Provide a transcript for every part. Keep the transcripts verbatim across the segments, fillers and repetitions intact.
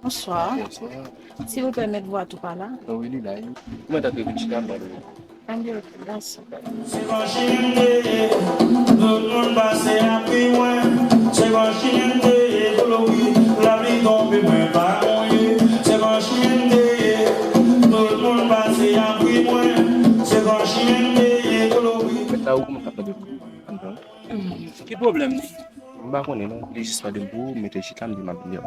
Bonsoir. Bonsoir. S'il vous plaît, mettez-vous à tout par là. Ah oui, li la, wi. Kòman ta te vin chita, pardon? Ann, ok, mèsi. Se kòm si m te ye, tout moun pase ap ri mwen. Se kòm si m te ye, kolo wi, lapli tonbe mwen pa mouye. Se kòm si m te ye, tout moun pase ap ri mwen. Se kòm si m te ye, kolo wi. Mèt la, ou kòmanse ap tande m anndan. Hmm, ki pwoblèm li? M pa konnen non, li jis mande m pou ou, m mete chita, m di m ap vini.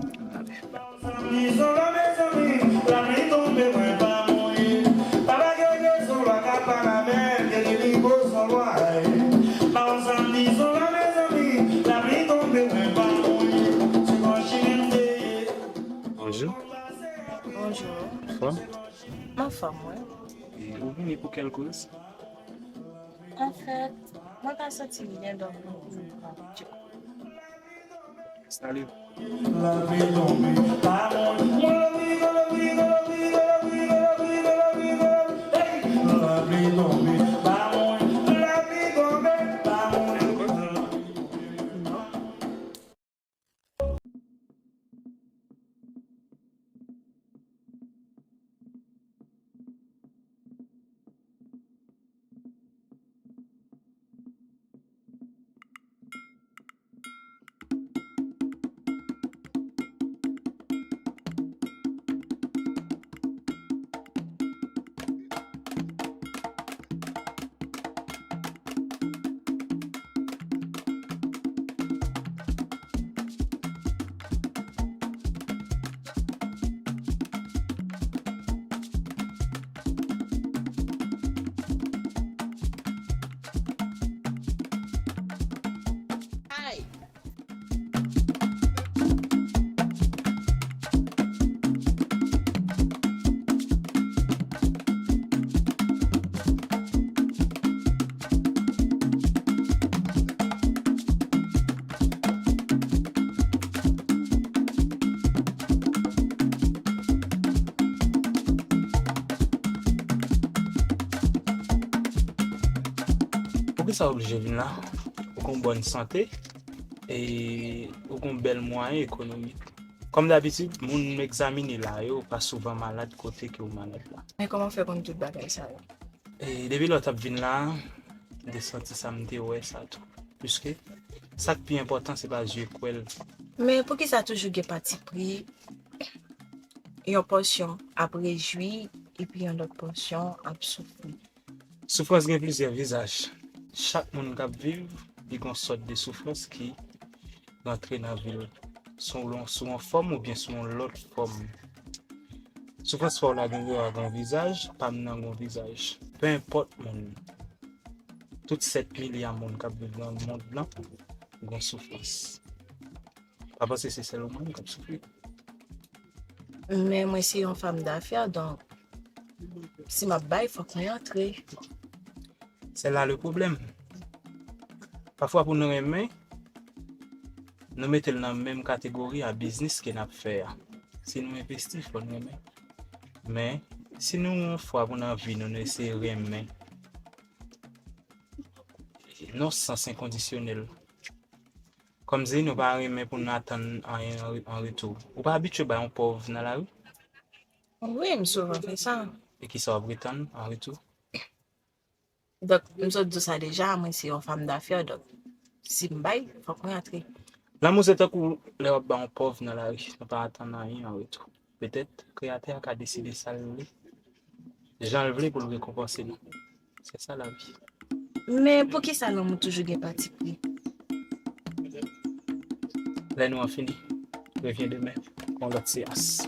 Bonjou. Bonjou. Anfòm? M anfòm, wi. E ou vini pou kèl koz? Anfèt, mwen pa santi m byen, donk mwen vini pran ti kou. Instale w. Poukisa w oblije vin la? Ou gen bòn sante e ou gen bèl mwayen ekonomik. Kòm dabitid, moun m egzamine la yo pa souvan malad kote ke w malad la. Men kòman w fè konn tout bagay sa yo? E depi lè w t ap vin la, m te santi sa, m te wè sa tou. Piske sa k pi enpòtan, se pa zye k wè l. Men poukisa toujou gen patipri, yon pòsyon ap rejwi, epi yon lòt pòsyon ap soufri? Soufrans gen plizyè vizaj. Chak moun k ap viv, li gen yon sòt de soufrans ki rantre nan vi l. Sou, sou yon fòm oubyen sou yon lòt fòm. Soufrans pa w la gen dwa gen yon vizaj, pa m nan gen yon vizaj. Penenpòt moun, tout sèt milya moun k ap viv nan mond lan, gen yon soufrans. Pa panse se sèl ou menm k ap soufri. Men mwen se yon fanm dafè, donk, si m ap bay, fòk mwen antre. Se la le pwoblèm. Pafwa pou nou renmen, nou mete l nan menm kategori a biznis ke n ap fè a. Si nou envesti, fò n renmen. Men, si nou yon fwa pou nan vi nou, nou eseye renmen, nan sans enkondisyonèl. Kòmsi nou pa renmen pou n atann anyen an, an retou. Ou pa abitye bay yon pòv nan lari? Wi, m souvan fè sa. E kisa w ap retann an retou? Donk, m sot di w sa deja, mwen se yon fanm dafè, donk, si m bay, fòk mwen antre. Lanmou se tankou lè w ap bay yon pòv nan lari, nou pa atann anyen an retou. Petèt, Kreyatè a ka deside sa l vle, jan l vle pou l rekonpanse nou. Se sa lavi. Men poukisa lanmou toujou gen patipri? Lè nou an fini, revyen demen pou yon lòt seyans.